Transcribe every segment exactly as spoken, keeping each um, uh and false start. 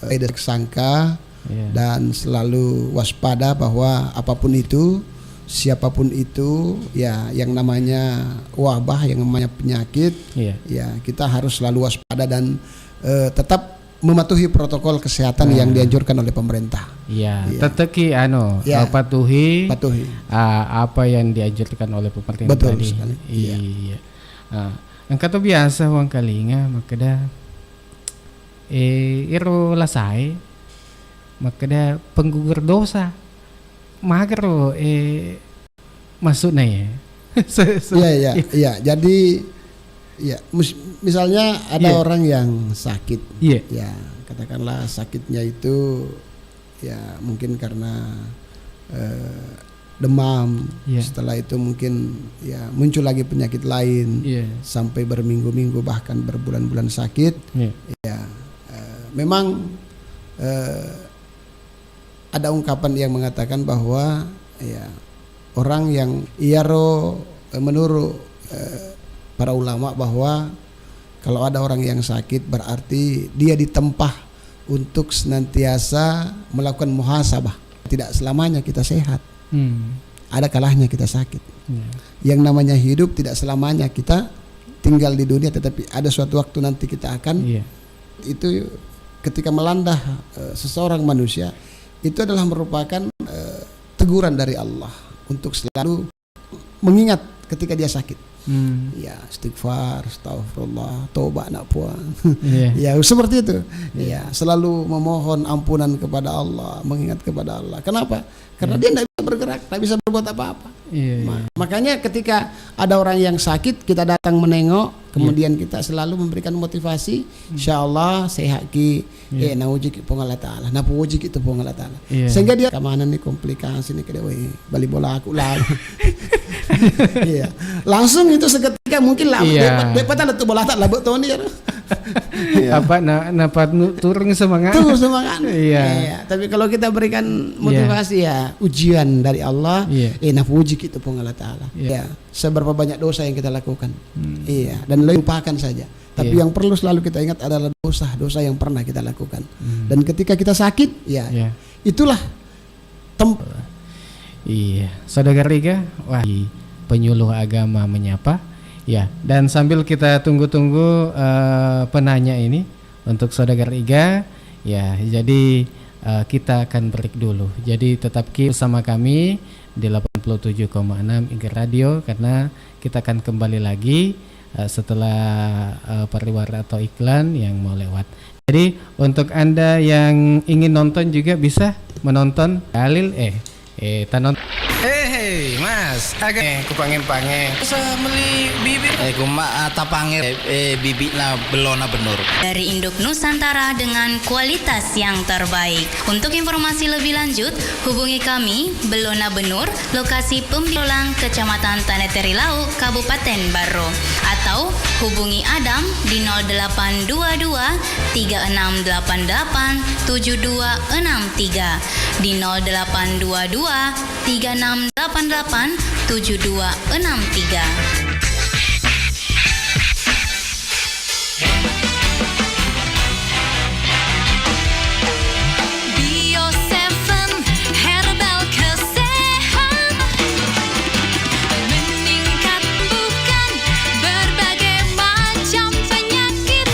eh, sangka Iya. dan selalu waspada bahwa apapun itu, siapapun itu, ya, yang namanya wabah, yang namanya penyakit, Iya. ya, kita harus selalu waspada dan, eh, tetap mematuhi protokol kesehatan yang Ah. dianjurkan oleh pemerintah. Iya, Iya. teteki anu, Iya. eh, patuhi, Patuhi. ah, apa yang dianjurkan oleh pemerintah Betul tadi. sekali. Iya. Iya. Ah, engka to biasa wangkalinga makkeda, eh, ero lasae makkeda penggugur dosa. Magero, eh, maksudna ya. Se-, se-, Iya, iya, iya. iya. Jadi, ya, mis-, misalnya ada Iya. orang yang sakit. Iya. Ya, katakanlah sakitnya itu, ya, mungkin karena, eh, demam. Iya. Setelah itu mungkin, ya, muncul lagi penyakit lain. Iya. Sampai berminggu-minggu, bahkan berbulan-bulan sakit. Iya. Ya, eh, memang, eh, ada ungkapan yang mengatakan bahwa, ya, orang yang iyaro, eh, menurut, eh, para ulama bahwa kalau ada orang yang sakit berarti dia ditempa untuk senantiasa melakukan muhasabah. Tidak selamanya kita sehat. Hmm. Ada kalahnya kita sakit. Iya. Yang namanya hidup tidak selamanya kita tinggal di dunia, tetapi ada suatu waktu nanti kita akan Iya. itu ketika melanda, eh, seseorang manusia, itu adalah merupakan, eh, teguran dari Allah untuk selalu mengingat ketika dia sakit. Hmm. Ya, istighfar, astagfirullah, toba nak puang. Iya. Ya, seperti itu. Iya. Ya, selalu memohon ampunan kepada Allah, mengingat kepada Allah. Kenapa? Karena Iya. dia nggak bisa bergerak, nggak bisa berbuat apa-apa. Iya, Ma-, iya. makanya ketika ada orang yang sakit, kita datang menengok, Iya. kemudian kita selalu memberikan motivasi, Hmm. insya Allah sehat ki, Iya. eh, nauji ki Puang Allah Ta'ala, napuji ki tu Puang Allah Ta'ala. Iya. Sehingga dia, "Kamana nih komplikasi nih, kede, weh, bali bola aku lah." Iya. Langsung itu seketika mungkin lah, Iya. depa, depa tanda tu bola tak labuk toni ya. Iya. Apa, na-, napa nu-, turun semangat? Turun semangat. Iya. Iya. Tapi kalau kita berikan Iya. motivasi, ya, ujian dari Allah, Iya. eh, napuji ki tu Puang Allah Ta'ala. Iya. Ya, seberapa banyak dosa yang kita lakukan. Hmm. Iya, dan lupakan saja. Tapi Iya. yang perlu selalu kita ingat adalah dosa-dosa yang pernah kita lakukan. Hmm. Dan ketika kita sakit, ya, Iya. itulah tem- Iya, Saudara Iga, wah, penyuluh agama menyapa. Ya, dan sambil kita tunggu-tunggu, eh, penanya ini untuk Saudara Iga, ya, jadi, eh, kita akan break dulu. Jadi tetap ki-, bersama kami di delapan puluh tujuh koma enam Iga Radio, karena kita akan kembali lagi, eh, setelah, eh, pariwara atau iklan yang mau lewat. Jadi, untuk Anda yang ingin nonton juga bisa menonton Dalil, eh, eh, tanon-, Eh, hei, Mas, aga, eh, kupange-pange. Bisa meli bibit? Eh, kuma, ah, tapange, eh, eh, bibitna bellona benur. Dari induk Nusantara dengan kualitas yang terbaik. Untuk informasi lebih lanjut, hubungi kami, Bellona Benur, lokasi Pembilolang, Kecamatan Tanah Terilau, Kabupaten Barro. Atau hubungi Adam di nol delapan dua dua tiga enam delapan delapan tujuh dua enam tiga, di nol delapan dua dua tiga enam delapan delapan tujuh dua enam tiga. Bio Seven Herbal Kesehat, meningkat bukan berbagai macam penyakit.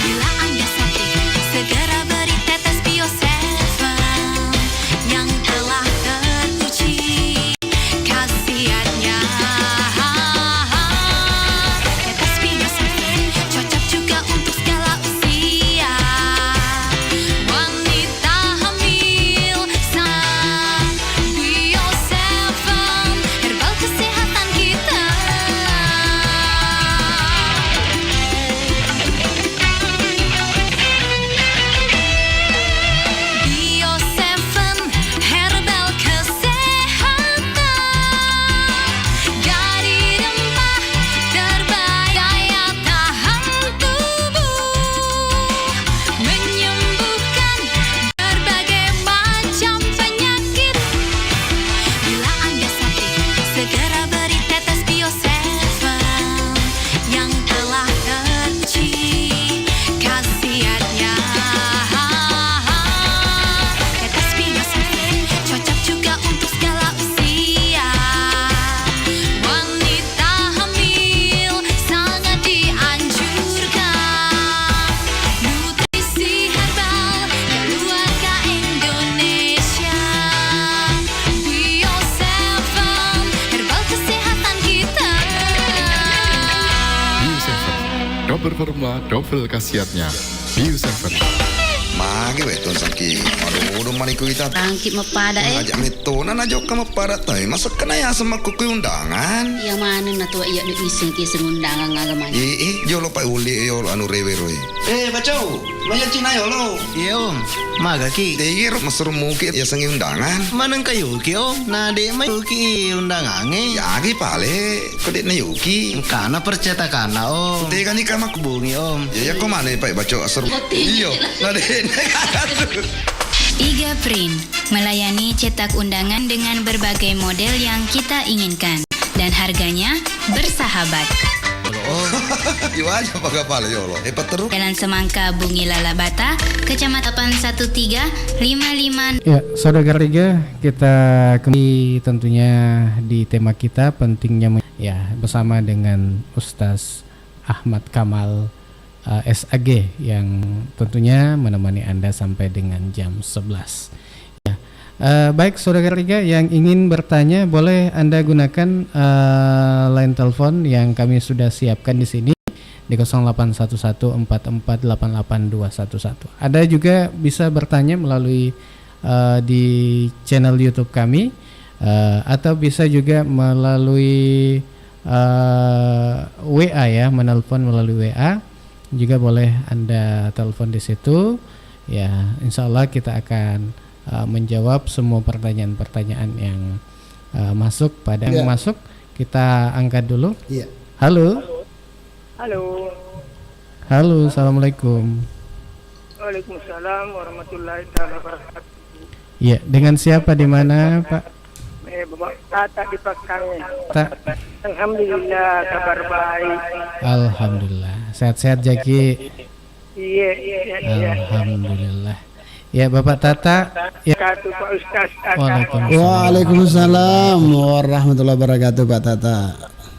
Bila Anda sakit, segera beri tetes Bio Seven yang telah teruji khasiatnya. Double khasiatnya. Bio Seven. Magi wettu saki. Aduh, udah maniku ita. Tangki mappada, eh. Aja metona na jokka mappada tai. Masa kena ya sama kuku undangan. Iya mana na tua iya nu iseng ki seng undangan aga mana. Eh, eh, jolo pa uli yolo anu rewe roe. Eh, bacau. Maya Cina yolo. Iya, Om. Maga ki? Degi ro masuru muki ya sengi undangan. Maneng kayu ki, Om. Na de mai ki undangange. Ya agi pale. Ko de'na yuki. Engkana percetakanna, Om. Tegani ka makkubungi, Om. Ya, ya, ko mana, Pak, baco asur. Iyo, na de'na. Iga Print melayani cetak undangan dengan berbagai model yang kita inginkan dan harganya bersahabat. Iwaja paga pala, ya Allah. Eh, peteru. Jalan Semangka, Bungi Lalabata, Kecamatan satu tiga lima lima. Ya, saudara Riga, kita kembali tentunya di tema kita, pentingnya men- Ya, bersama dengan Ustaz Ahmad Kamal, eh, S A G, yang tentunya menemani Anda sampai dengan jam sebelas. Ya. Eh, baik, Saudara Riga yang ingin bertanya, boleh Anda gunakan, eh, line telepon yang kami sudah siapkan di sini di kosong delapan satu satu empat empat delapan delapan dua satu satu. Ada juga bisa bertanya melalui, eh, di channel YouTube kami, eh, atau bisa juga melalui, eh, W A ya, menelpon melalui W A. Juga boleh Anda telepon di situ. Ya, insya Allah kita akan, eh, menjawab semua pertanyaan-pertanyaan yang, eh, masuk pada yang Ya. masuk. Kita angkat dulu. Iya. Halo. Halo. Halo, assalamualaikum. Waalaikumsalam warahmatullahi taala wabarakatuh. Iya, dengan siapa di mana, Pak? Eh, Bapak Tata di Pakkang. Ta- Alhamdulillah, kabar baik. Alhamdulillah. Sehat-sehat, Jaki? Iya, iya, iya. Alhamdulillah. Ya, Bapak Tata. Ya. Katu, Pak Ustaz. Waalaikumsalam. Waalaikumsalam warahmatullahi wabarakatuh, Pak Tata.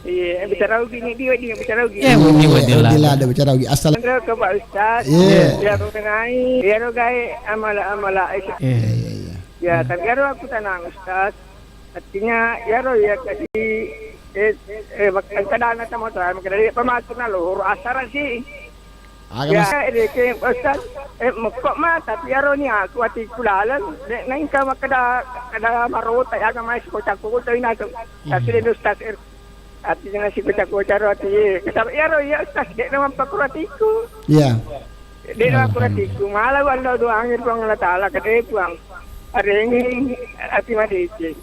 Iya, bicara ugi ni, dia, dia bicara ugi. Ya, ugi, ugi, Iya, ugi lah. Ugi lah, ada bicara ugi. Asal- Anda ke Pak Ustaz. Iya. Iya, ro nai. Iya, ro gae amala-amala. Iya. Iya, iya, iya. Ya, tapi aro aku tanang, Ustaz. Artinya, iyaro iya kasi, eh, eh, wak-, engka dana tamo tama kada dia pemaksudna lohoro asara sih. Aga Ya, mas- eh, dia ke, Ustaz, eh, mekko ma, tapi iyaro ni aku atiku laleng, de, na engka makkeda, kada marota, ya, aga mai sikocak-kocak ina tu. Tapi dia Ustaz, eh, artinya sikocak-kocak ro ati, eh, tapi iyaro iya, Ustaz, de, na mappakuro atiku. Iya. De, na mappakuro atiku. Alhamdulillah. Malah wanda doangi Puang Allah Taala, kade Puang. Arengi ati madeceng.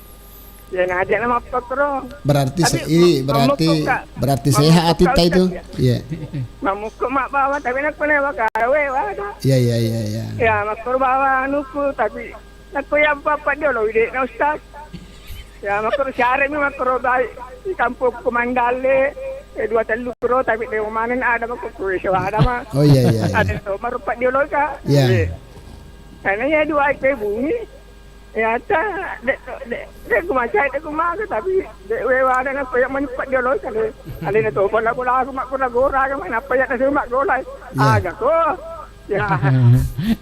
Ya, na aja na mappakro. Berarti Tapi se-, ini ma-, berarti, mammukku, Kak. Berarti sehat Mammukku, atitta Kak, itu. Ustaz, ya. Iya. Mammukku mak bawa, tapi nak kena bakar, we, wada. Iya, iya, iya, iya. Ya, makkoro bawa anuku, tapi nak ya bapak dia lo, ide na Ustaz. Ya, makkoro syare mi makkoro baik. Di kampung Kumandale, eh, dua telu kro, tapi dia mana ada makkoro, so ada mah. Oh, iya, iya, iya. Ada to, marupak dia lo, Kak. Iya. Iya. Karena ya dua ke bumi. Ya, ta, de, de, de, ku macai, de, ku maga, tapi, de, we, wada na, koyak menyepat dia loh, kali. Kali na to, bola, bola, aku mak gora, gora, ke mana, apa ya, na, mak gora. Iya. Aga ko. Ya.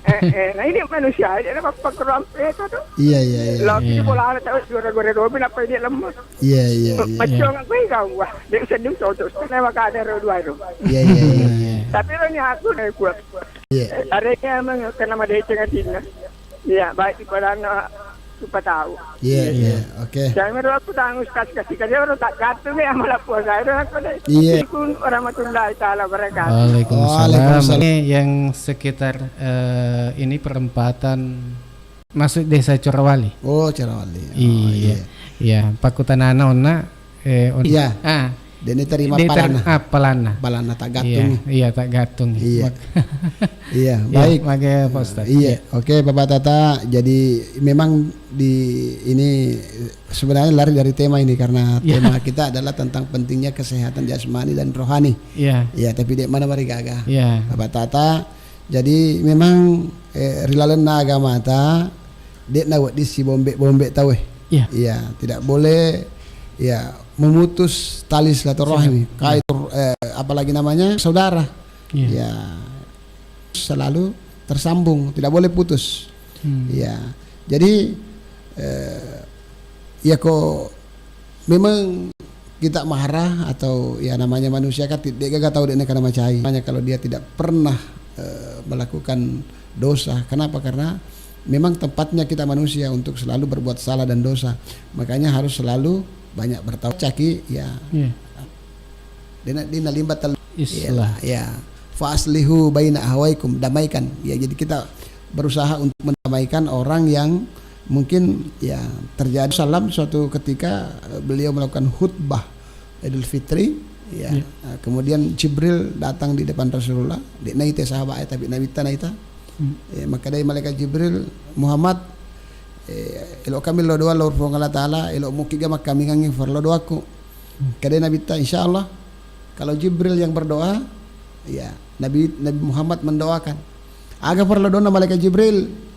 Eh, eh, nah, ini manusia aja, na, apa kerampe itu tuh. Iya, iya, iya. Lagi Iya. Bola, na, tahu, gora, gora, dobi, apa dia lemah. Iya, iya, iya. Pecong aku ini kau, wah. Dia sedih, cocok, setengah maka ada ro dua itu. Iya, iya, iya, iya. Tapi lo ni aku, na, kuat. Iya. Eh, ada yang emang kena madeceng atinna. Iya, baik di padana, lupa tahu. Iya, iya, oke. Saya meru aku tang Ustaz kasih kerja, orang tak gantung ya, malah puasa, itu aku deh. Iya. Assalamualaikum warahmatullahi taala wabarakatuh. Waalaikumsalam. Waalaikumsalam. Ini yang sekitar, eh, ini perempatan masuk Desa Corawali. Oh, Corawali. Oh, iya. Iya. Iya, pakkutanana onna, eh, on-, Iya. Ah. Dene terima Dene ter-, palanna. Ah, palanna. Palanna tak gantung. Iya, iya, tak gantung. Iya. Mak-, iya, iya, baik. Maka, Pak Ustaz. Iya, iya. Oke, Bapak Tata. Jadi memang di ini sebenarnya lari dari tema ini karena iya. Tema kita adalah tentang pentingnya kesehatan jasmani dan rohani. Iya. Iya, tapi dek mana mari gaga. Iya. Bapak Tata. Jadi memang, eh, rilalenna agamata, de'na wedding sibombe-bombe tauwe. Iya. Iya, tidak boleh, ya, memutus tali silaturahmi. Silaturahmi. Kait, eh, apalagi namanya saudara. Iya. Ya, selalu tersambung, tidak boleh putus. Hmm. Ya, jadi, eh, ya ko memang kita marah atau ya namanya manusia kan tidak gaga tahu dia kena macai. Makanya kalau dia tidak pernah eh, melakukan dosa. Kenapa? Karena memang tempatnya kita manusia untuk selalu berbuat salah dan dosa. Makanya harus selalu banyak bertaubat. Caki ya. Iya. Dena dina limbat tel- Islah. Ya, ya. Fa aslihu baina ahwaikum, damaikan. Ya, jadi kita berusaha untuk mendamaikan orang yang mungkin ya terjadi. Salam suatu ketika eh, beliau melakukan khutbah Idul Fitri, ya. Iya. Eh, kemudian Jibril datang di depan Rasulullah, di naita sahabat, eh, tapi Nabi ta naita. Hmm. Ya, maka dari malaikat Jibril, Muhammad, eh, elo kami lo doa lo Puang Allah Taala, elo muki ga makkamingangi farlo doaku. Hmm. Kada Nabi ta, insya Allah kalau Jibril yang berdoa, ya Nabi Nabi Muhammad mendoakan. Aga farlo doana malaikat Jibril.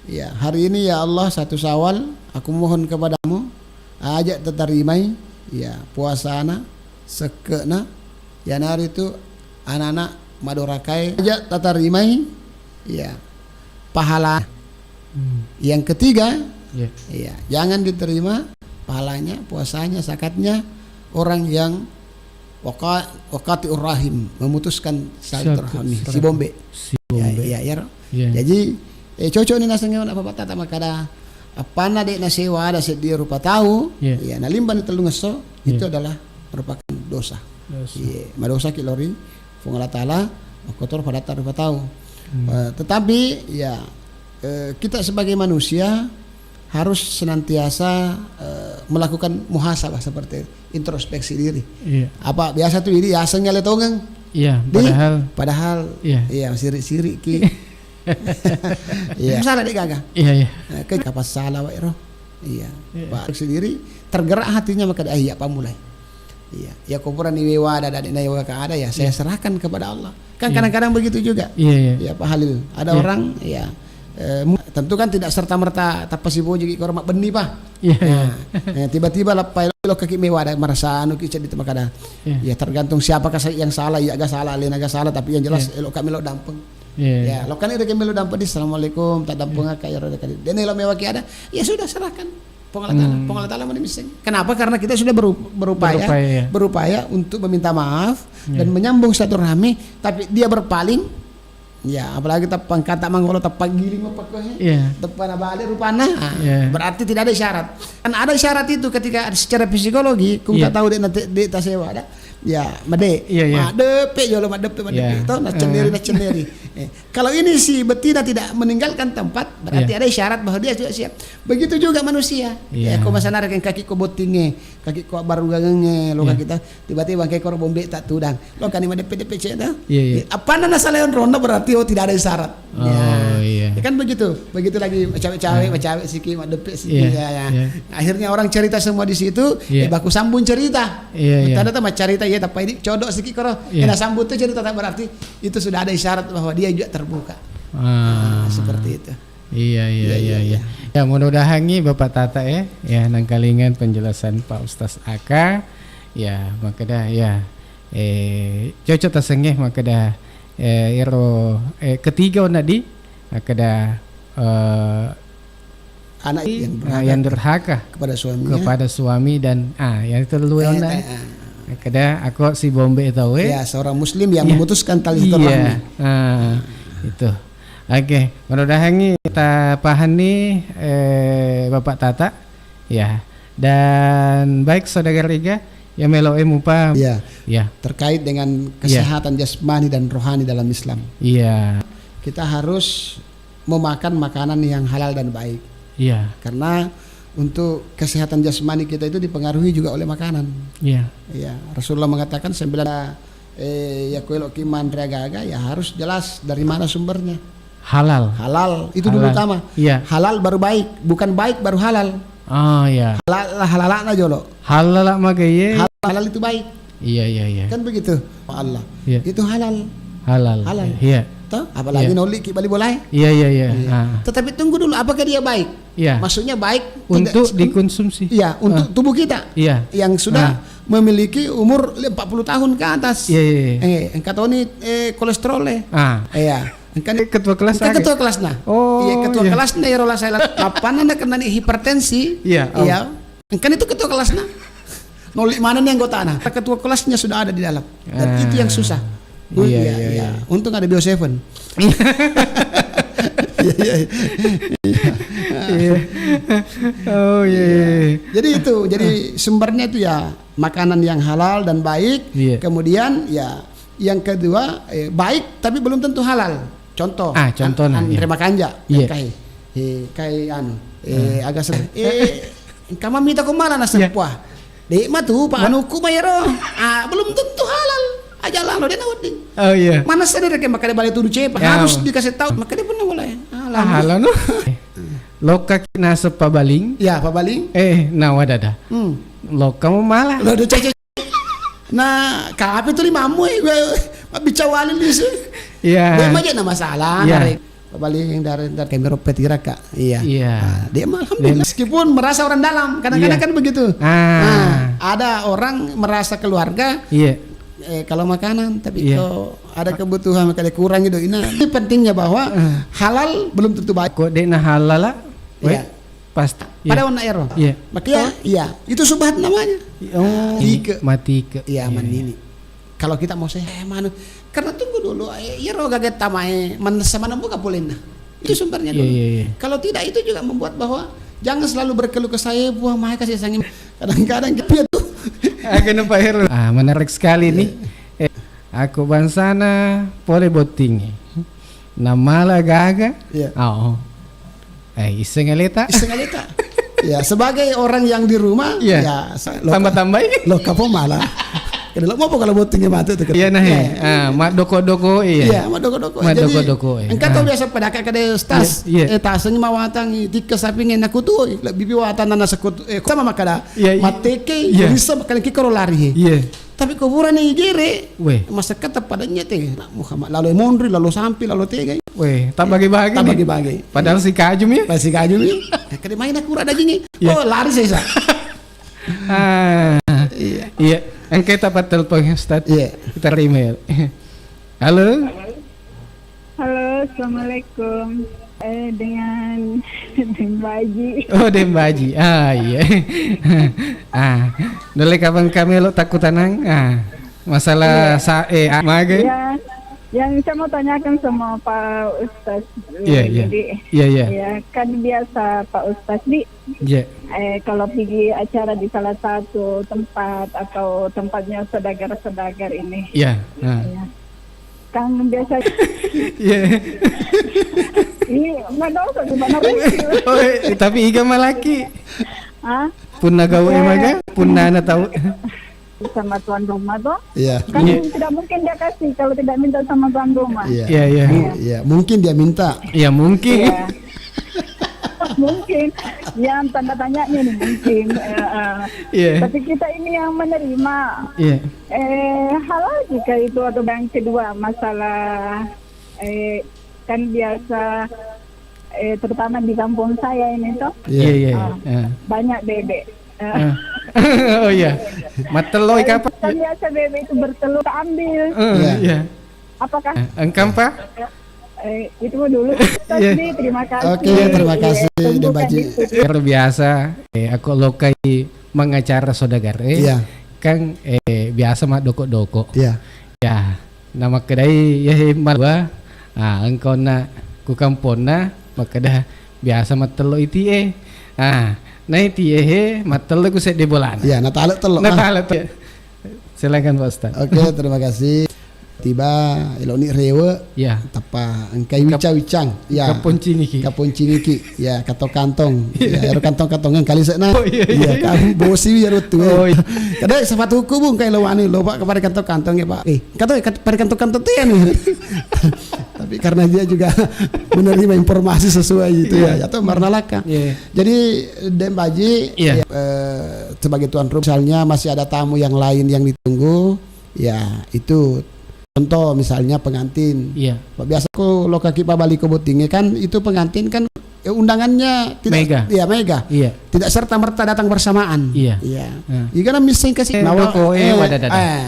Ya, hari ini ya Allah satu Syawal, aku mohon kepadamu, aja tatarimai ya puasana, sekke'na, yanaritu anak-anak madorakae aja tatarimai ya pahala. Hmm. Yang ketiga, ya, ya, jangan diterima pahalanya, puasanya, zakatnya orang yang waka-, waqati'ur rahim, memutuskan silaturahmi, si bombe. Si bombe. Ya, ya, ya. Ya. Jadi eh, cocok ni naseng hewan apa tata makada apana dek nasewa ada sedia rupa tahu, ya, ya, nalimbani tellung esso, ya, itu adalah merupakan dosa. Dosa. Iya, madosa ki lori Puang Allah Taala, kotor pada rupa tahu. Hmm. Eh, tetapi ya eh, kita sebagai manusia harus senantiasa eh, melakukan muhasabah seperti itu, introspeksi diri. Iya. Apa biasa tuh ini asengnya letongeng. Iya, di, padahal padahal iya, iya, sirik-sirik ki. Iya. Salah dek gaga. Iya, iya. Eh, ke kapas salah wae ro. Iya. Iya. Pak sendiri tergerak hatinya maka ah, iya pamulai. Iya. Ya kuburan iwewa ada dek na iwewa ka ada ya saya serahkan kepada Allah. Kan kadang-kadang begitu juga. Iya, iya. Ya Pak Halil, ada orang ya eh, mu- tentu kan tidak serta merta tapasiboji ki korma benni Pak. Iya, iya. Nah, eh, tiba-tiba lappai lo kaki mewa ada merasa anu ki ceddi makada. Iya. Ya tergantung siapakah sa- yang salah, iya ga salah, alena ga salah, tapi yang jelas elo kami lo dampeng. Iya, iya. Ya, lo kan ada kami lo dampeng di assalamualaikum, tak dampeng ka ya roda kali. Dan elo mewa ki ada, ya sudah serahkan. Puang Allah Taala, Puang Allah Taala mana misseng. Kenapa? Karena kita sudah beru- berupaya, berupaya, ya, berupaya untuk meminta maaf dan menyambung silaturahmi, tapi dia berpaling. Ya, apalagi tappa kata mangolo tappa giling apa ko he. Iya. Tappa na balik rupana. Ah, iya, berarti tidak ada isyarat. Kan ada isyarat itu ketika secara psikologi, kung tak tahu dek nanti dek tasewa ada. Ya, made. Iya, iya. Madepe jolo madepe madepe. Iya. Toh, nacenneri nacenneri. Eh, kalau ini si betina tidak meninggalkan tempat, berarti ada isyarat bahwa dia juga siap. Begitu juga manusia. Iya. Ya, ko masanare kan kaki ko bottinge, kaki ko barugange, lo kaki ta, tiba-tiba kayak koro bombe tak tudang. Lo kan madepe-depe cek ta. Iya, iya. Apa nana salah yang ronda berarti oh tidak ada isyarat. Oh, iya. Ya kan begitu. Begitu lagi cawe-cawe, cawe siki, madepe siki. Iya, ya, ya. Akhirnya orang cerita semua di situ, eh baku sambung cerita. Iya, iya. Tanda tama cerita ya, tapi ini codok siki koro. Iya. Kena sambung tuh cerita tak berarti itu sudah ada isyarat bahwa dia juga terbuka. Ah. Nah, seperti itu. Iya, iya, iya, iya, iya. Ya, mudah-mudahan nih Bapak Tata ya, ya nangkalingan penjelasan Pak Ustaz Aka. Ya, makkeda ya eh cocok tasengnge makkeda eh ero eh ketiga ona di makkeda eh anak yang ah, durhaka yang durhaka kepada suaminya, kepada suami dan ah yang telu eh, ona eh, eh. Makkeda aku si bombe tau eh ya seorang muslim yang memutuskan tali silaturahmi. Iya. Ah, itu. Oke, mudah-mudahan nih kita paham nih eh, Bapak Tata ya. Dan baik saudara Riga yang melo eh mupa ya. Ya. Terkait dengan kesehatan jasmani dan rohani dalam Islam. Iya. Kita harus memakan makanan yang halal dan baik. Iya. Karena untuk kesehatan jasmani kita itu dipengaruhi juga oleh makanan. Iya. Iya. Rasulullah mengatakan sembilan eh ya kuelo ki manre aga-aga ya harus jelas dari mana sumbernya. Halal. Halal itu dulu utama. Iya. Halal baru baik, bukan baik baru halal. Oh iya. Halal halal na jolo. Halal maka iya. Halal itu baik. Iya iya iya. Kan begitu. Allah. Iya. Itu halal. Halal. Halal. Iya. Toh, apalagi noli ki bali bolai. Iya iya iya. Tetapi tunggu dulu apakah dia baik? Iya. Maksudnya baik untuk dikonsumsi. Iya, untuk tubuh kita. Iya. Yang sudah memiliki umur empat puluh tahun ke atas. Iya iya. Eh, engka toni eh kolesterol eh. Ah. Iya. Engka ketua kelas. Engka ketua kelas nah. Oh. Iya, ketua kelas nah ya rola saya. Apa nana kena hipertensi? Iya. Iya. Engka itu ketua kelas nah. Nolli mana nih anggotana? Ketua kelasnya sudah ada di dalam. Dan itu yang susah. Oh, iya, iya, iya. Untung ada Bio Seven. Iya, iya, iya. Iya. Oh, iya, iya, iya. Jadi itu, jadi sumbernya itu ya makanan yang halal dan baik. Iya. Kemudian ya yang kedua, eh, baik tapi belum tentu halal. Contoh, ah, contohnya, an-, iya. Anre makanja, iya. Kai, eh, kai anu, eh, agak sedih. Eh, engka mami tako mala naseng, iya. Puah. Dek matu, Pak, anuku mayaro. Ah, belum tentu halal. Aja lalo dia nawedding. Oh, iya. Mana sadar ke makkeda bale tudu cepa, ya, harus dikasih tahu. Makkeda pun mulai. Ah, lalo. Ah, lalo no. Lokka ki naseng pabaling. Ya, pabaling. Eh, nawa dada. Hmm. Lokka mau malah. Lo do cece. Nah, kape tu limamu, eh, gue mabbicara wali lisu. Iya. Dia aja na masalah, iya. Pabaling dari, dari kamera petira, Kak. Iya. Iya. Nah, dia mah alhamdulillah. Meskipun merasa orang dalam, kadang-kadang kan begitu. Ah. Nah, ada orang merasa keluarga, iya. Eh, kalau makanan, tapi, iya, kalau ada kebutuhan, makanya kurangi doina. Ini pentingnya bahwa, eh, halal belum tentu baik. Kok dek na halal lah? Iya. Pasti. Pada onna ero. Iya. Makanya, iya, itu subhat namanya. Oh, matike. Matike. Iya, iya, manini. Kalau kita mau sehat, eh, manu. Karena tunggu dulu, eh, iyaro gaga tamae, manessa manembuka polenna. Itu sumbernya dulu. Iya, iya, iya. Kalau tidak, itu juga membuat bahwa jangan selalu berkeluh kesah, "Eh, buah, mai kasih sangi." Kadang-kadang kita tuh. Agak nampak ero. Ah, menarik sekali nih. Iya. Eh, aku bangsana pole botting. Namala gaga? Iya. Oh. Eh, isseng aleta? Isseng aleta. Ya, sebagai orang yang di rumah, iya, ya, sa-, lo-, tambah-tambahi. Lo kapo malah. Kada lo mau kalau bottingnya mati tuh. Iya, nah, eh. Ah, mak doko-doko, iya. Iya, mak doko-doko. Mak doko-doko, iya. Engka tau biasa pada kada stas. Iya, iya. Eh, taseng mawatang, tiga sapi ngena kutu, lebih biwatan nana sekut, eh, sama makada. Iya, iya. Mateke, iya. Bisa makanya kikoro lari. Iya. Tapi ko purani igere, weh, masekkata padanya te, Muhammad, lalo monri, lalo sampi, lalo tegai. Weh, tabbagi-bagi nih. Tabbagi-bagi. Padahal si kajum ya? Padahal si kajum ya? Eh, kada main aku ora daging ya? Iya. Oh, lari saya. Ah. Iya. Iya. Engke tapat telepon, Ustaz. Iya. Kita email. Halo? Halo, assalamualaikum. Eh, dengan Dembaji. Oh, Dembaji. Ah, iya. Ah, dole kapan kami lo takut tanang. Ah, masalah, iya, sa-, eh, ah, mage. Iya. Yang saya mau tanyakan sama Pak Ustaz. Iya, iya. Jadi, iya, iya. Ya, kan biasa Pak Ustaz di, iya, eh, kalau pergi acara di salah satu tempat atau tempatnya saudagar-saudagar ini. Iya. Ah. Iya. Kan biasa. Iya. Iya, nggak tahu kok gimana. Oh, eh, tapi iga malaki. Hah? Punna gawe, iya, maga, punna anak tahu. Sama tuan rumah tuh. Iya. Kan, iya, tidak mungkin dia kasih kalau tidak minta sama tuan rumah. Iya. Iya, iya. Mu-, iya, mungkin dia minta. Iya, mungkin. Iya. Mungkin. Yang tanda tanyanya nih mungkin. Eh, eh. Iya. Tapi kita ini yang menerima. Iya. Eh, halal jika itu atau yang kedua masalah, eh, kan biasa, eh, terutama di kampung saya ini tuh, iya, iya, ah, iya, banyak bebek. Eh. Eh. Oh iya. Matteloi, eh, kapan? Kan biasa bebek itu bertelur, kita ambil. Eh, iya, iya. Apakah, eh, engkam, Pak? Eh, itu dulu. Iya. Terima kasih. Oke, terima kasih, iya, Dembaji. Luar biasa. Eh, aku lokai mangacara saudagar, eh. Iya. Kan, eh, biasa mak doko-doko. Iya. Ya, namakkedai, "Iya, he, malua." Ah, engkona ku kamponna makkeda, "Biasa mattello itie." Ah, naitie he mattello ku sedde bolana. Iya, natale tello. Natale tello. Silakan, Pak Ustaz. Oke, terima kasih. Tiba eloni rewe. Iya. Tappa engkai wicca-wiccang. Ya. Kaponcingiki. Kaponcingiki. Ya, kantong-kantong. Iya. Ya, ero kantong-kantong yang kali sekna. Oh, iya, iya. Iya, kan bosi ya rutu. Oh, iya. Kada sepatuku, Bu, engkai lo wani lo, Pak, kepada kantong-kantong ya, Pak. Eh, kata, kata pada kantong-kantong tuh ya nih. Tapi karena dia juga menerima informasi sesuai itu ya, iya, atau marnalaka. Iya. Jadi, Dembaji, iya, ya, eh, sebagai tuan rumah, misalnya masih ada tamu yang lain yang ditunggu, ya, itu contoh misalnya pengantin. Iya. Biasa ko lokaki pabali ko bottinge kan itu pengantin kan, eh, undangannya tidak, mega. Iya, mega. Iya. Tidak serta-merta datang bersamaan. Iya. Iya. Hmm. Iya kan misseng kasih. Eh, nawa, doko, eh, eh, wada dada. Eh,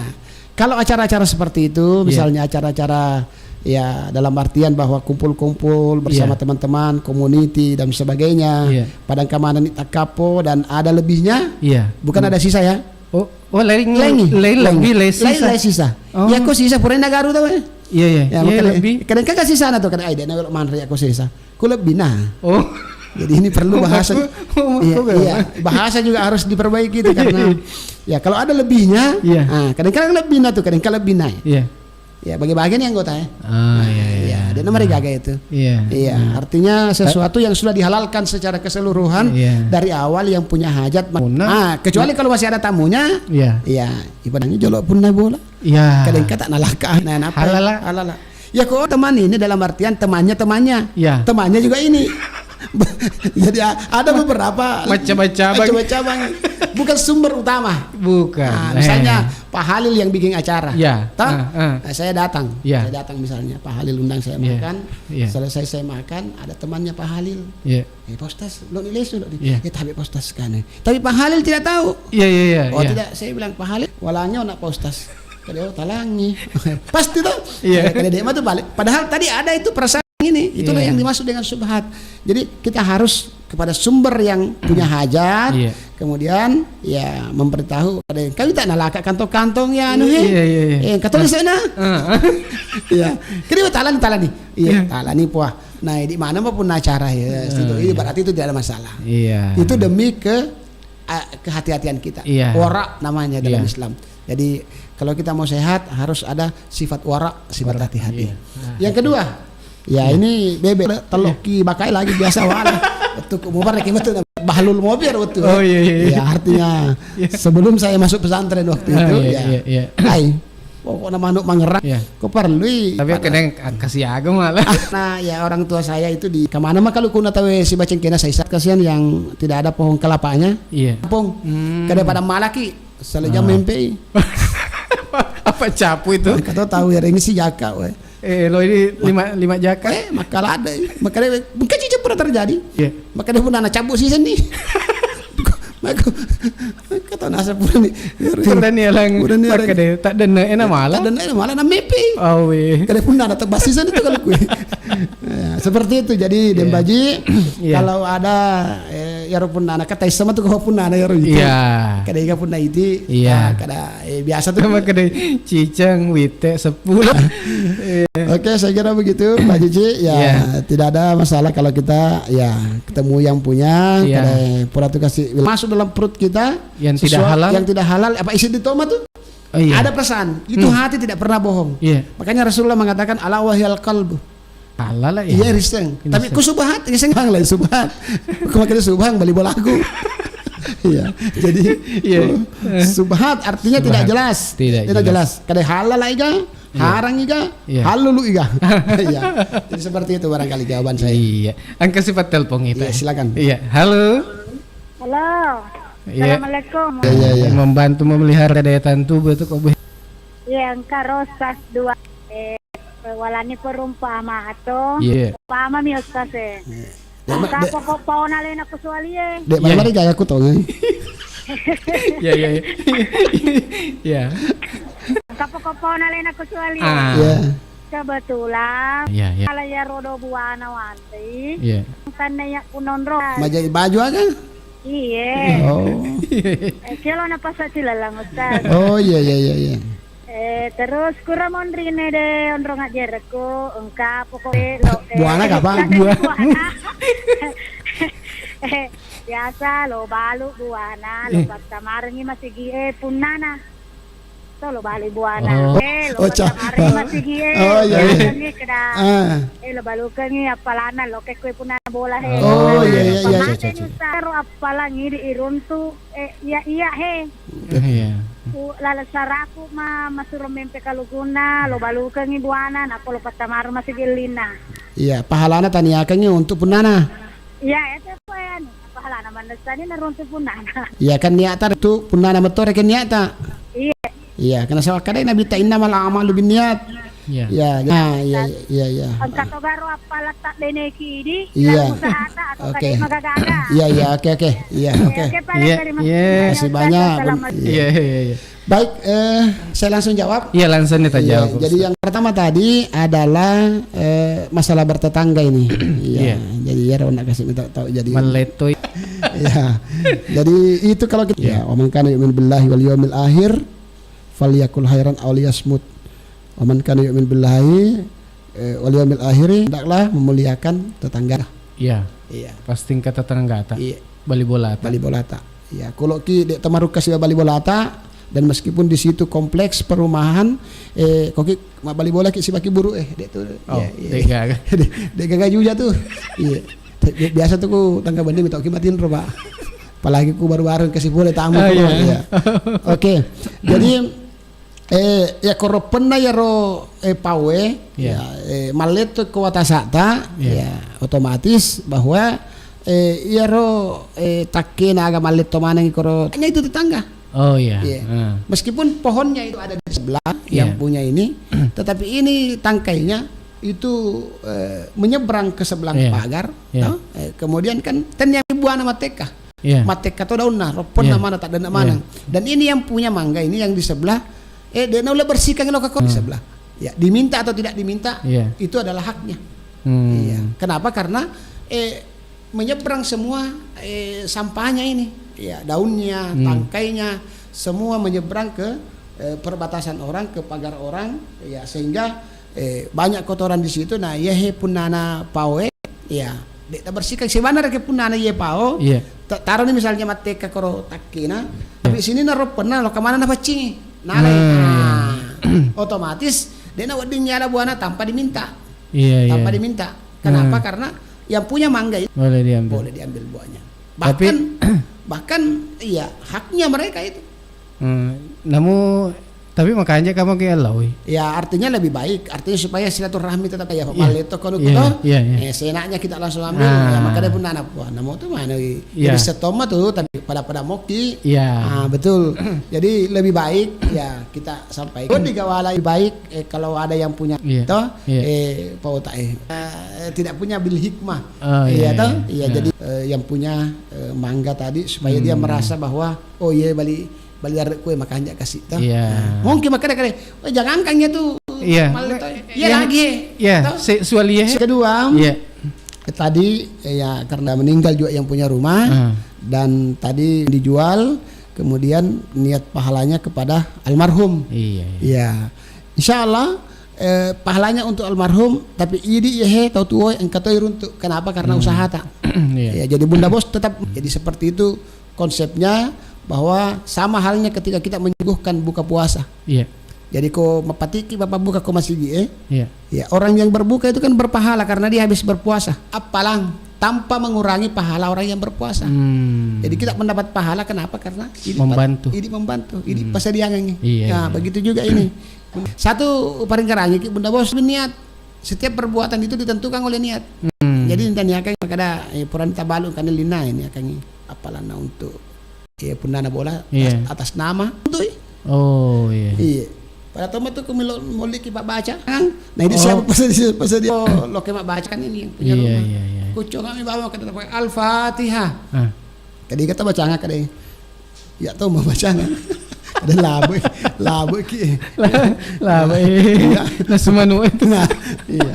kalau acara-acara seperti itu, iya, misalnya acara-acara ya dalam artian bahwa kumpul-kumpul bersama, iya, teman-teman, community dan sebagainya, iya, padang kamana ni takkapo dan ada lebihnya, iya, bukan, hmm, ada sisa ya. Oh, Oh, lain, lain, lain, lain lebbi, lain sisa. Lain sisa. Oh. Iya, ko sisa pura nagaru tau, eh. Iya, iya. Ya, iya, makanya lebbi. Kadang kan sisa na tuh, kadang, "Ai, dia na manre aku sisa." Ku lebbi na. Oh. Jadi ini perlu bahasa. Oh, iya, iya. Bahasa juga harus diperbaiki itu karena, ya, kalau ada lebihnya, iya, ah, kadang-kadang lebbi na tuh, kadang-kadang lebbi na. Iya. Ya, bagi-bagi nih anggota ya. Ah, iya, iya. Iya, dia namanya gaga itu. Iya. Iya, artinya sesuatu yang sudah dihalalkan secara keseluruhan, iya, dari awal yang punya hajat. Punna. Ah, kecuali kalau masih ada tamunya. Iya. Iya, ibaratnya jolo punna bola. Iya. Kadang kata nalaka, nah, apa? Halala. Halala. Ya, kok teman ini dalam artian temannya, temannya. Iya. Temannya juga ini. Jadi, a-, ada beberapa macam-macam. Macam-macam. Bukan sumber utama. Bukan. Nah, misalnya, eh, Pak Halil yang bikin acara. Ya. Toh? Ah, ah. Nah, saya datang. Ya. Saya datang misalnya, Pak Halil undang saya, ya, makan. Ya. Selesai saya makan, ada temannya Pak Halil. Ya. "Eh, Pak Ustaz, lo ni lesu, lo ni." Ya. "Ya, tapi Pak Ustaz kan." Tapi Pak Halil tidak tahu. Ya, ya, ya. "Oh, ya, tidak." Saya bilang, "Pak Halil, walangnya anak Pak Ustaz." Tadi, "Oh, talangi." Pasti tuh. Ya. Kada dia mah tuh balik. Padahal tadi ada itu perasaan ini. Itulah, ya, yang dimaksud dengan subhat. Jadi, kita harus kepada sumber yang punya hajat, iya, kemudian, ya, memberitahu pada yang, "Kami tak nalaka kantong-kantong ya, anu, he." Iya, iya, iya. Eh, kata di sana. Ah. Iya. Kini talan, talan nih. Iya, iya, talan nih, puah. Nah, di mana maupun acara ya, situ. Iya, iya. Berarti itu tidak ada masalah. Iya. Itu demi ke, ah, kehati-hatian kita. Iya. Wara namanya dalam, iya, Islam. Jadi, kalau kita mau sehat, harus ada sifat wara, sifat, wara, hati-hati. Iya. Nah, yang kedua, ya, iya, ini bebek, telok, iya, ki bakai lagi biasa wala. Waktu ku mubar lagi betul, bahlul mobil waktu. Oh, iya, iya, iya. Ya, artinya, iya, sebelum saya masuk pesantren waktu, ah, itu, iya, ya, iya, iya, ai, pokoknya manuk mangerang, iya, ku perlu. Tapi pada, kadang kasih agama malah. Nah, ya, orang tua saya itu di kemana mah kalau kuna tahu si baceng kena saya, kasihan yang tidak ada pohon kelapanya. Iya. Pung, hmm, kada pada malaki. Salajang, ah, mempei. Apa capu itu? Kata tahu ya, ini si jaka, weh. Eh, lo ini lima, lima jaka. Eh, maka ada. Maka dia, mungkin cicak pernah terjadi. Iya. Maka dia pun anak cabut sih seni. Maka kata nasa pura nih. Pura nih alang. Pura nih maka alang. Deh, tak dene, enak malah. Tak dene, enak malah, na mempei. Oh, weh. Kada pun anak tebas sih seni tuh kalau kue. Ya, seperti itu. Jadi, iya, Dembaji, iya, kalau ada, eh, iyaro punnana, kata isama tu ko punnana iyaro itu. Iya. Kada iga punna iti, iya, ah, kada, eh, biasa tu. Sama kada cicang, wite, sepuluh. Iya. Oke, saya kira begitu, Pak Cici. Ya, iya, tidak ada masalah kalau kita, ya, ketemu yang punya, iya, kada pura tu kasih masuk dalam perut kita, yang tidak halal. Sesuatu yang tidak halal, apa isi di toma tu? Oh, iya. Ada perasaan, itu, hmm, hati tidak pernah bohong. Iya. Makanya Rasulullah mengatakan, "Ala wahyal qalbu." Halal lah, iya. Iya, riseng. Iya, tapi riseng. Ku subhat, riseng bang lain subhat. Ku makanya subhang bali bolaku. Iya. Jadi, iya, oh, subhat artinya tidak jelas. Subhat. Tidak jelas. Tidak jelas. Kada halal lah iga, iya, harang iga, iya, halulu iga. Iya. Jadi seperti itu barangkali jawaban saya. Iya. Angkat sifat telepon kita. Iya, silakan. Iya. Halo. Halo. Iya. Assalamualaikum. Iya, iya, iya. Membantu memelihara daya tahan tubuh itu kok, Bu. Iya, engka ro sas dua. Eh, walani perumpama atau, iya, umpama mi, Ustaz, eh. Iya. Engka pokok paona lena ku sualie. Dek, iya, mari gaya aku tong, eh. Iya, iya, iya. Iya. Engka pokok paona lena ku sualie. Ah. Iya. Kebetulan, iya, iya, ala ya rodo buana wanti. Iya. Tanna ya kunonro. Majai baju aga? Iye. Oh. Eh, kelo na pasa cilalang, Ustaz. Oh, iya, iya, iya, iya. Eh, terus kura monrine de onrong ajerekku, engka pokoknya lo, eh, buana kapang? Buana. Eh, biasa lo balu buana, lo, eh, pattamarengi masigi, eh, punnana. To lo bali buana. Oh. Eh, lo, oh, ca-, pattamarengi masigi, eh. Oh, iya, iya. Lo balukengi keda. Ah. Eh, lo balukengi appalana, lo kekkue punnana bola, eh. Oh, iya, iya, iya. Pamate ni, Ustaz, ro appalangi di iruntu. Eh, iya, iya, he. Eh, iya. Ku, lala saraku ma, masuro mempe kalukunna, lo balukengi buana, nappa lo pattamaru masigi ellinna. Iya, pahalana taniakengi untuk punnana. Iya, itu apa ya, anu, pahalana manessani naruntu punnana. Iya, kan niata tu punnana metore ke niata. Iya. Iya, karena sawakadai Nabi ta, "Innamal a'malu binniyat." Iya. Iya, iya, iya, iya, iya. Engka to garo appala tabbeneki idi, iya, ila usahata atau, oke, kade magagaga. Iya, iya, oke, oke. Iya, oke. Oke, Pak, iya, terima kasih banyak. Iya, iya, iya. Baik, eh, saya langsung jawab. Iya, langsung nih, iya, jawab. Jadi yang pertama tadi adalah, eh, masalah bertetangga ini. Iya, iya, jadi ya, Ron, kasih minta tahu jadi. Meletoi. Ya. Jadi itu kalau kita, ya, "Wa man kana yu'minu billahi wal yaumil akhir falyakul khairan aw liyasmut." "Wa man kana yu'minu billahi, eh, wal yaumil akhiri," hendaklah memuliakan tetangga. Iya. Iya. Pasti engka tetanggata. Iya. Bali bolata. Bali bolata. Iya, koloki de' tamarukka siba bali bolata, dan meskipun di situ kompleks perumahan, eh, koki mabbali bolaki sibaki buru, eh, de' tu. Oh, iya, iya. De' gaga. De', de' gaga juga tu. Iya. Bi-, biasa tu ku tangga bende metoki matinro, Pak. Apalagi ku baru-baru kasi pole tamu. Ah, tu, iya. Iya. Oke. Jadi, eh, ya koro penna yaro, eh, pawe, iya, ya, eh, malletto ko watasata, iya, ya, otomatis bahwa, eh, yaro, eh, takkena aga malletto maneng koro, hanya itu tetangga. Oh, iya. Iya. Ah. Meskipun pohonnya itu ada di sebelah, iya, yang punya ini, tetapi ini tangkainya itu, eh, menyeberang ke sebelah, iya, pagar, iya, toh? Eh, kemudian kan ten yang buana mateka. Iya. Mateka to daunna, roponna, iya, mana tak dana, iya, maneng. Dan ini yang punya mangga ini yang di sebelah, eh, de' naulle bersihkan lokako di, hmm, sebelah. Ya, diminta atau tidak diminta, iya, itu adalah haknya. Hmm. Iya. Kenapa? Karena, eh, menyeberang semua, eh, sampahnya ini. Ya, daunnya, hmm, tangkainya, semua menyeberang ke, eh, perbatasan orang, ke pagar orang, ya, sehingga, eh, banyak kotoran di situ. Nah, yehe punnana pawe, ya, de' tabersihkan. Sebenarnya ke punnana ye pao, iya, ta-, taroni misalnya mateka koro takkena, iya, tapi sini naro penna lo kemana na paccingi. Nalai. Hmm. Nah, otomatis de' nawedding nyala buana tanpa diminta. Iya, iya. Tanpa diminta. Kenapa? Hmm. Karena yang punya mangga itu boleh diambil. Boleh diambil buahnya. Tapi bahkan, bahkan, iya, haknya mereka itu. Hmm, namu, tapi makanja kamu ke Allah, woi. Ya, artinya lebih baik. Artinya supaya silaturahmi tetap, ya, iya, malletto kono, iya, kuto, iya, iya, eh, seenaknya kita langsung ambil. Ah. Ya, makanya pun anak buah. Namu tu mana, woi? Iya. Jadi setoma tu, tapi pada-pada moki. Iya. Ah, betul. Jadi lebih baik, ya, kita sampaikan. Pun digawala lebih baik, eh, kalau ada yang punya, iya, toh, iya, eh, Pak Uta, eh, eh, tidak punya bil hikmah. Oh, iya, iya, toh? Iya, iya, jadi, eh, yang punya, eh, mangga tadi supaya dia, hmm, merasa bahwa, "Oh iya, bali, bali arek kue makanja kasih," toh. Iya. Nah, mungkin makanya kali, "Oh, jangan kan ya tuh." Iya. Malah toh. Iya, iya, lagi. Iya, toh? Se-, suali ya. Kedua, iya, eh, tadi, eh, ya, karena meninggal juga yang punya rumah, hmm, dan tadi dijual, kemudian niat pahalanya kepada almarhum. Iya, iya. Iya. Insya Allah, eh, pahalanya untuk almarhum, tapi idi yehe tau tuo engka toi runtuk. Kenapa? Karena, hmm, usahata. Iya. Ya, jadi Bunda Bos tetap jadi seperti itu konsepnya, bahwa sama halnya ketika kita menyuguhkan buka puasa. Iya. Jadi ko mapatiki Bapak buka ko masigi, eh? Iya. Ya, orang yang berbuka itu kan berpahala karena dia habis berpuasa. Apalang tanpa mengurangi pahala orang yang berpuasa. Hmm. Jadi kita mendapat pahala kenapa? Karena idi membantu. Idi membantu, idi, hmm, pasadiangangi. Iya, nah, iya, begitu juga ini. Satu paring karangi ki Bunda Bos niat. Setiap perbuatan itu ditentukan oleh niat. Hmm. Jadi niat niakan kada, eh, purani tabalu kan lina ini akan apalanna untuk, eh, punnana bola, iya, atas, atas nama untuk, eh. Oh, iya. Iya. Pada tamat tu kami lo-, moliki baca kan. Nah, ini, oh, siapa pasal dia, pasal dia? Oh, lo kema baca kan ini punya, iya, rumah. Iya, iya. Kucung kami bawa ke tempat Al-Fatihah. Ah. Tadi kata baca nggak kada? Ya tau mau baca nggak? Ada labu, labu ki. Labu. Iya. Nasu manu itu. Nah, iya.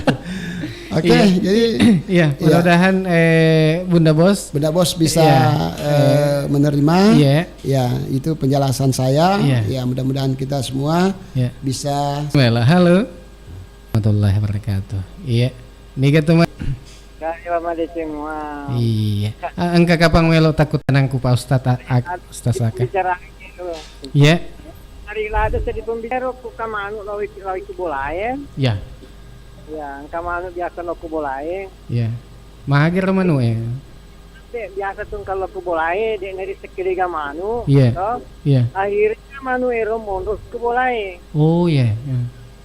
Oke, iya, jadi, iya, iya, mudah-mudahan, eh, Bunda Bos, Bunda Bos bisa, iya, eh, eh, menerima. Iya. Ya, itu penjelasan saya. Iya. Ya, mudah-mudahan kita semua, iya, bisa. Halo. Warahmatullahi wabarakatuh. Iya. Niga tu, Mas? Kak, selamat datang semua. Iya. A-, engka kapang melo takut tenangku, Pak Ustaz, a-, ak-, Ustaz Aka. Bicara lagi dulu. Iya. Hari lada sedih pembicara ku kamanu lawi, lawi ku bolae. Iya. Ya, engka manu biasa lo ku bolae. Iya. Mager manu e. Dek, biasa tu engka lo ku bolae, dek nari sekkedega manu, iya, toh? Iya. Akhirnya manu ero monro ku bolae. Oh, iya. Iya.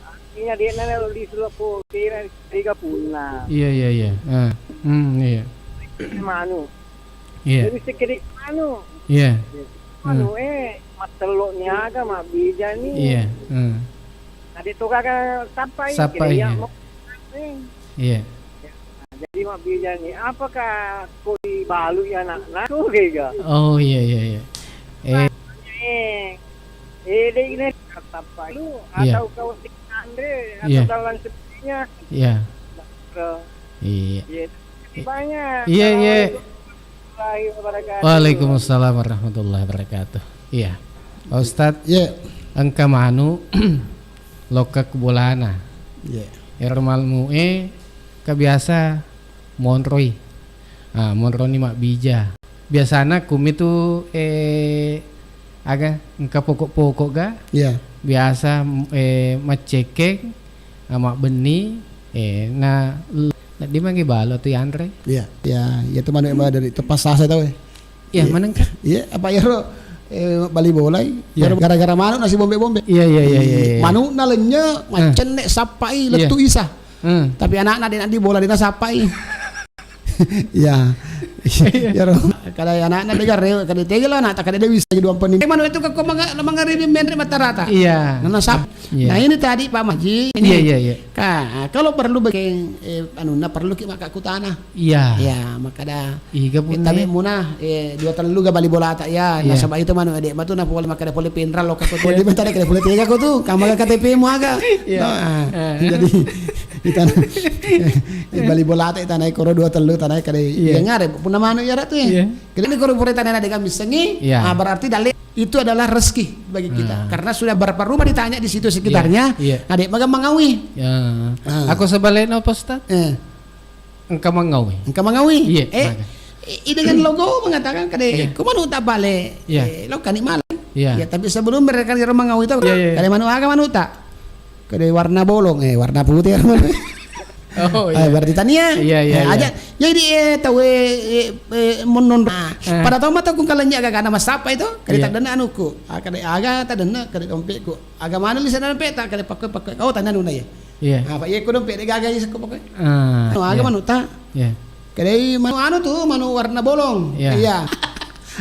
Artinya dek nari lo di selo ku kira tiga punna. Iya, iya, iya. Ah. Hmm, iya. Manu. Iya. Jadi sekkedega manu. Iya. Manu, hmm, eh, mattello niaga, mabbijani. Iya. Hmm. Ade to gaga sappai, sappai, kira iya, iya, mau, eh. Iya. Jadi mabbijani, apakah ko dibalui anakna? Ko kega? Oh, iya, iya, iya. Eh. Eh, eh, dek ini sappai lu, iya, atau kau anre, atau, iya, dalam sepertinya. Iya. Iya. Iya. Banyak. Iya, iya. Assalamualaikum. Waalaikumsalam warahmatullahi wabarakatuh. Iya. Pak Ustadz, Iya. engka manu lokka ku bolana. Iya. Ero malmu e ka biasa monroi. Ah, monroni mabbija. Biasana kumitu, eh, aga, engka pokok-pokok ga? Iya. Biasa, m-, eh, maccekeng, ah, mabbenni, eh, na, l-, na di magi balo tu yanre? Iya. Ya, ya tu manu e dari tepas sasa tau e. Iya, Iya. manengka? Iya, apa ero, eh, bali bolai? Iya. Ero gara-gara manu nasi bombe-bombe. Iya, iya, iya, iya, iya. Manu na lennye, Ah. maccenne, sappai, Iya. lettu isa. Hmm. Tapi anakna de' naddi bola de' nasappai. Iya. Iya. Iyaro. Kada anakna de' garre, kada tega lo anakta, kada de' bisa jadi dua peni. Eh, manu itu kekko manga-, mangaribi menre mata rata. Iya. Nana sap-, Iya. Nah, ini tadi Pak Maji, ini Iya, iya, iya. ka-, kalau perlu bagi, eh, anunna perlu ki maka kutana. Iya. Iya, makada Iga punna. Tabe muna, eh, dua tellu ga bali bolata, ya, Iya. nasaba itu manu ade' matu na pole makkeda pole pinral lo kako tu, Iya. di mentara kada pole tega ko tu, kamaga K T P mu aga. Iya. No, ah, Eh. jadi itana, eh, bali bolata itana koro dua tellu tana kada Iya. yang ngare punna manu ya ratu ya. Iya. Jadi ini koro pura tana de' kami sengi, Iya. ah, berarti dalle itu adalah rezeki bagi kita. Ah. Karena sudah berapa rumah ditanya di situ sekitarnya, Iya. Iya. ade' maga mangawi. Ya. Ah. Aku sebaliknya apa Ustaz? Eh. Engka mangawi. Engka mangawi. Iya, Eh, maka. i-, i dengan logo mengatakan kade, Iya. "Ko manu ta bale, Iya. eh, lo kani malam." Iya. Ya, tapi sebelum mereka kira mangawi itu, Iya, iya, iya. kade manu aga manu ta? Kade warna bolong, eh, warna putih. Oh, Ah, iya. berarti tania. Iya, iya, Eh, iya. aja. Jadi, eh, tahu, eh, eh, eh, menun-, Ah. pada tahu mata kung kalanya agak ada masapa itu, kade Iya. tadana anuku. Ah, kade aga tadana, kade dompetku. Aga mana di sana dompet tak, kade pakai, pakai. Oh, tanya nuna ya. Iya. Ah, Pak, iya, ku dompet de' gaga iya sekko pokoknya. Ah, Anu, aga iya. manu ta? Iya. Kadai manu anu tu, manu warna bolong. Iya. Iya.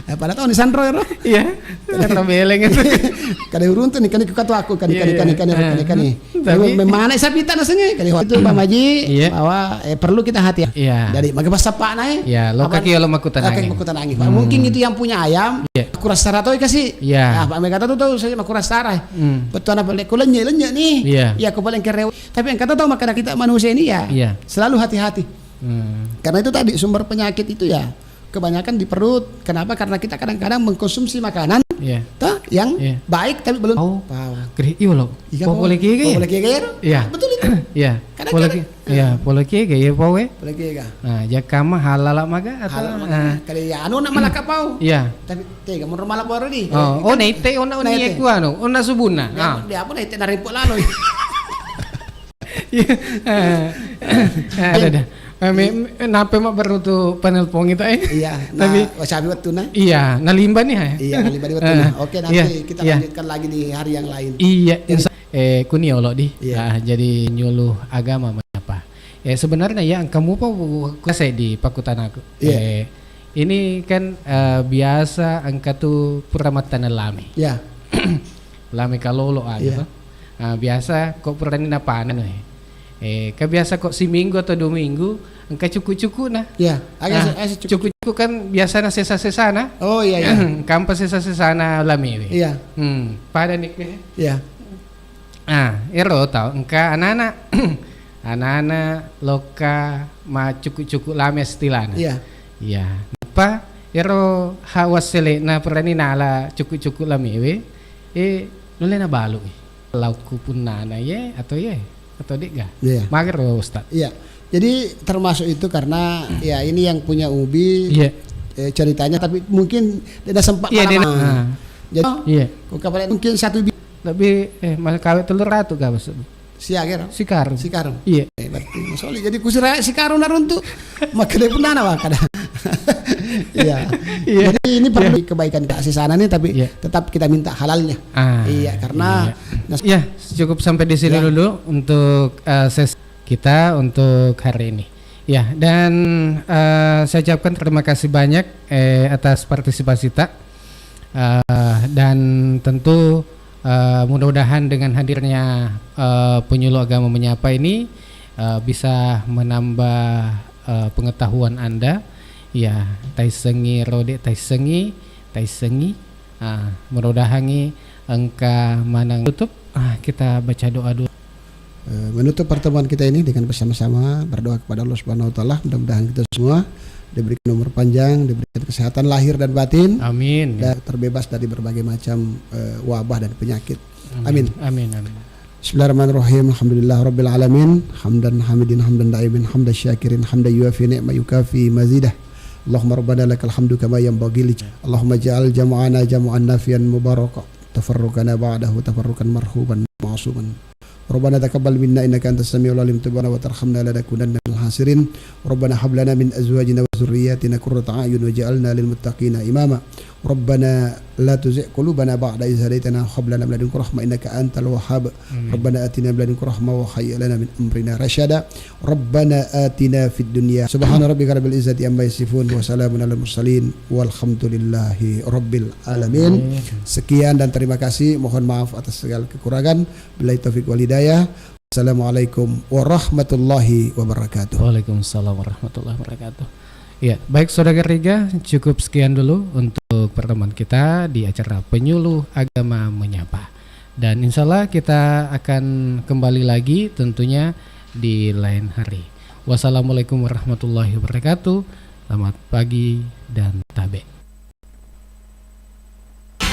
Eh, pada tahu ni sanro ero. Iya. Sanro beleng itu. Kadai uruntu ni, kani kukatu aku, kani, Iya, kani, iya. kani, kani, Ah. kani, kani. Tapi Memang mana sapita nasengnge? Kani itu Pak Maji, Iya. bahwa, eh, perlu kita hati. Iya. Jadi, maka pas sapana, eh. Iya, lo Apa kaki lo makutanangi. Kaki makutanangi, Pak. Hmm. Mungkin itu yang punya ayam, Iya. kurang sarato kasih. Iya. Nah, Pak Mega tu tahu saya makurang sarah. Hmm. Betul apa lek ku lenye-lenye ni. Iya. Iya, ku paling kerew. Tapi yang kata tahu makanan kita manusia ini ya, Iya. selalu hati-hati. Hmm. Karena itu tadi sumber penyakit itu ya, kebanyakan di perut. Kenapa? Karena kita kadang-kadang mengkonsumsi makanan, Iya. toh, yang Iya. baik tapi belum Oh. Paham. Kri-, iyo lo. Iya, Pau Pau. boleh kege. Pau boleh kege, ya? Iya. Betul itu. Iya. Kadang-kadang Pau lagi, iya, pau lagi kege, ya, Pau, eh? Pau lagi kege. Nah, jakama halal maga atau Halal maga. Ah. Kali ya, anu nak malaka Pau. Iya. Tapi tega mun mala baru di. Oh, oh, nete, oh, nak Nete. ni aku anu, oh, nak subuna. Dia Ah. apa, dia apa nete narimpok lalu. Iya. Eh, eh, ada, ada. Eh, me-, me-, nape mak baru tu panel pong itu, eh? Iya, nah, Tapi wasabi waktu nah. Iya, nalimba nih, eh? Iya, nalimba di waktu Eh, nah. Oke, nanti iya, kita iya. lanjutkan lagi di hari yang lain. Iya, Jadi insya, eh, kuni olo di. Iya. Ah, jadi nyuluh agama menyapa. Eh, sebenarnya ya, kamu apa bu-, saya di pakutanaku. Iya. Eh, ini kan, eh, biasa engka tu pura mattana lami. Iya. Lame kalolo aga Iya. to. Ah, biasa ko purani napanen we. Eh, ka biasa ko siminggu atau dua minggu engka cuku-cuku na. Iya, aga Ah, se-, aga se-, cuku. cuku-cuku kan biasana sesa-sesana. Oh, iya, iya. Kampa sesa-sesana lame we. Iya. Hmm, pada nik we. Iya. Ah, ero tau engka anana. Anana lokka ma cuku-cuku lame stilana. Iya. Iya. Nappa ero ha wassele'na purani nala cuku-cuku lamewe, eh, nulle nabalu'i. Laukku punnana ye atau ye atau de'ga? Iya. Magero, Ustaz. Iya. Jadi termasuk itu karena ya ini yang punya ubi, Iya. eh, ceritanya tapi mungkin tidak sempat Iya, dia malam. na-, ah. Jadi Iya. ku kapal mungkin satu bi- Lebih, eh, mas kawe telur ratu ga maksudmu? Siaga ero? Sikarung. Sikarung. Iya. Eh, berarti masoli. Jadi kusira sikarung naruntu. Makanya pun nana wakada. Iya. Iya. Jadi ini perlu Iya. kebaikan kita sisana nih, tapi Iya. tetap kita minta halalnya. Ah, Iya, karena iya. nas- Ya, cukup sampai di sini Ya. dulu untuk, eh, sesi kita untuk hari ini. Ya, dan, eh, saya ucapkan terima kasih banyak, eh, atas partisipasi ta. Eh, dan tentu, eh, mudah-mudahan dengan hadirnya, eh, penyuluh agama menyapa ini, eh, bisa menambah, eh, pengetahuan Anda. Ya, taissengi rode, taissengi, taissengi. Ah, mudah-mudahan engka manang tutup. Ah, kita baca doa dulu. Eh, menutup pertemuan kita ini dengan bersama-sama berdoa kepada Allah Subhanahu wa Taala, mudah-mudahan kita semua diberikan umur panjang, diberikan kesehatan lahir dan batin, Amin. dan terbebas dari berbagai macam, eh, wabah dan penyakit. Amin. Amin. Amin, amin. Bismillahirrahmanirrahim. Alhamdulillah rabbil alamin. Hamdan hamidin, hamdan daimin, hamdan syakirin, hamdan yuafi ni'ma yukafi mazidah. Allahumma rabbana lakal hamdu kama yanbaghi li. Allahumma ja'al jam'ana jam'an nafian mubaraka. Tafarruqana ba'dahu tafarruqan marhuman ma'suman. Rabbana taqabbal minna innaka antas samiul alim, tub 'alaina wa tarhamna lanakunanna minal khasirin. Rabbana hab lana min azwajina wa dzurriyyatina qurrata a'yun waj'alna lil muttaqina imama. Rabbana la tuzigh qulubana ba'da idz hadaitana wa hab lana min ladunka rahmah innaka antal wahhab. Amin. Rabbana atina min ladunka rahmah wa hayyi' lana min amrina rasyada. Rabbana atina fid dunya. Subhana rabbika rabbil izzati amma yasifun wa salamun alal mursalin walhamdulillahi rabbil alamin. Amin. Sekian dan terima kasih. Mohon maaf atas segala kekurangan. Billahi taufiq wal hidayah. Assalamualaikum warahmatullahi wabarakatuh. Waalaikumsalam warahmatullahi wabarakatuh. Ya, baik saudara Riga, cukup sekian dulu untuk pertemuan kita di acara Penyuluh Agama Menyapa. Dan insya Allah kita akan kembali lagi tentunya di lain hari. Wassalamualaikum warahmatullahi wabarakatuh. Selamat pagi dan tabe.